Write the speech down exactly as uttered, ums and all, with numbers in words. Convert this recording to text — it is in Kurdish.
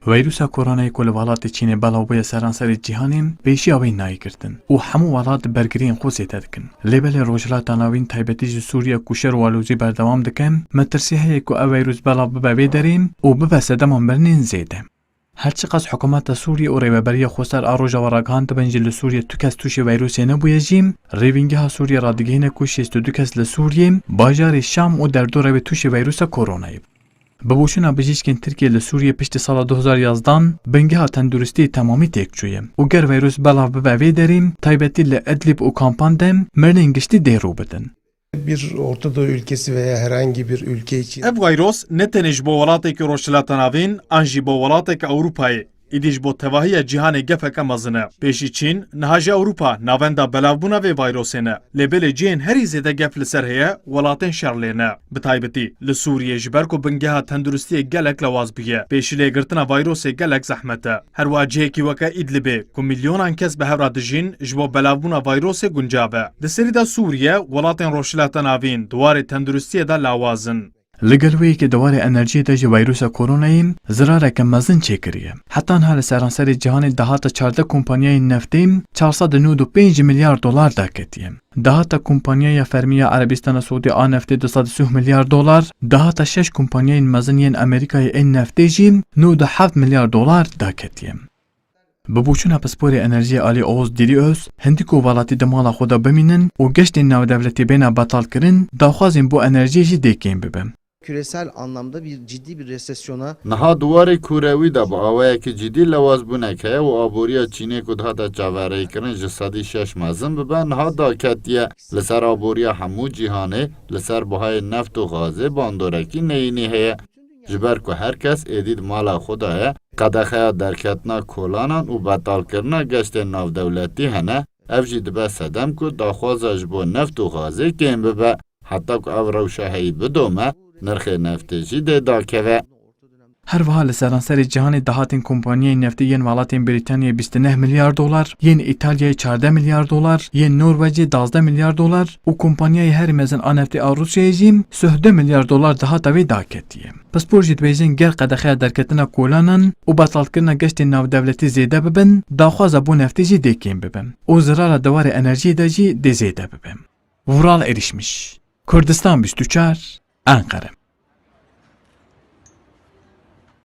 Vîrusa koronayê ku li welatê Çînê belav bûye seranserê cîhanê, pêşiya wê nayê girtin û hemû welat bergiriyên xwe zêde dikin. Lê belê Rojhilata Navîn, taybetî ji Sûriye ku şer û alozî berdewam dike, metirsî heye ku ev vîrus belav bibe vê derê û bibe sedema mirinên zêde. Her çiqas hikûmeta Sûriyê û Rêveberiya Xweser a Rojava ragihandibin jî li Sûriyê tu kes tûşî vîrusê nebûye jî, Rêvîngeha Sûriyê radigihîne ku şêst û du kes li Sûriyê, bajarê Şam û derdora wê tûşî vîrusa koronayê bûn. Bi boçûna bijîşkên Tirkiyê li Sûriyê piştî sala du hezar yazdan bingeha tenduristiyê temamî têk çûye û ger vîrus belav bibe vê derê, taybetî li Idlib û kampan de mirinên giştî dê rû bidin. Bir Orta Doğu ülkesi veya herhangi bir ülke için Ev vîrus ne tenê ji bo welateke Rojhilata Navîn an jî bo welateke Ewropayê, êdî ji bo tevahiya cîhanê gefeke mezin e. Pêşî Çîn, niha jî Ewropa navenda belavbûna vê vîrusê ne. Lê belê cihên herî zêde gef li ser heye, welatên şer lê ne. Bi taybetî li Sûriyê, ji ber ku bingeha tenduristiyê gelek lewaz bûye, pêşî lêgirtina vîrusê gelek zehmet e. Her wiha cihekî weke Îdlibê, ku milyonan kes bi hev re dijîn, ji bo belavbûna vîrusê guncav e. Di serî de Sûriye, welatên Rojhilata Navîn di warê tenduristiyê de lawaz in. Li gel wê yekê di warê enerjiyê de jî vîrusa koronayê zirareke mezin çêkiriye. Heta niha li seranserê cîhanê dahata çardeh kompanyayên neftê çar sed û nod û pênc milyar dolar daketiye. Dahata kompanyaya fermî ya Erebistana Siûdî a neftê du sed û sî milyar dolar, dahata şeş kompanyayên mezin yên Amerîkayê ên neftê jî nod û heft milyar dolar daketiye. Bi boçûna pisporê enerjiyê Alî Oğuz Diriöz, hindî ku welatî di mala xwe de bimînin û geştên navdewletî bêne betalkirin, daxwazên bo enerjiyê jî dê kêm bibe. Küresel anlamda bir ciddi bir resesyona Niha di warê kûrewî de bi awayekî cidî lewazbûnek heye û aboriya Çînê ku dihate çaverêkirin ji sedî şeş mezin bibe, niha daketiye. Li ser aboriya hemû cîhanê, li ser bihayê neft û gazê bandorekî neyînî heye. Ji ber ku her kes êdî di mala xwe de ye, qedexeya derketina kolanan û betalkirina geştên navdewletî hene, ev jî dibe sedem ku daxwaza ji bo neft û gazê kêm bibe, heta ku ev rewşa heyî bidome, nirxê neftê jî dê dakeve. Her wiha li seranserê cîhanê dahatên kompanyayên neftê yên welatên Brîtanyayê bîst û neh milyar dolar, yên Îtalyayê çardeh milyar dolar, yên Norwecê duwazdeh milyar dolar û kompanyayê herî mezin a neftê a Rûsyayê jî sih û du milyar dolar dahata wê daketiye. Pispor jî dibêjin, ger qedexeya derketina kolanan û betalkirina geştên navdewletî zêde bibin, daxwaza bo neftê jî dê kêm bibe û zirara di warê enerjiyê de jî dê zêde bibe. Vural Erişmiş, Kurdistan bîst û çar, Enqere.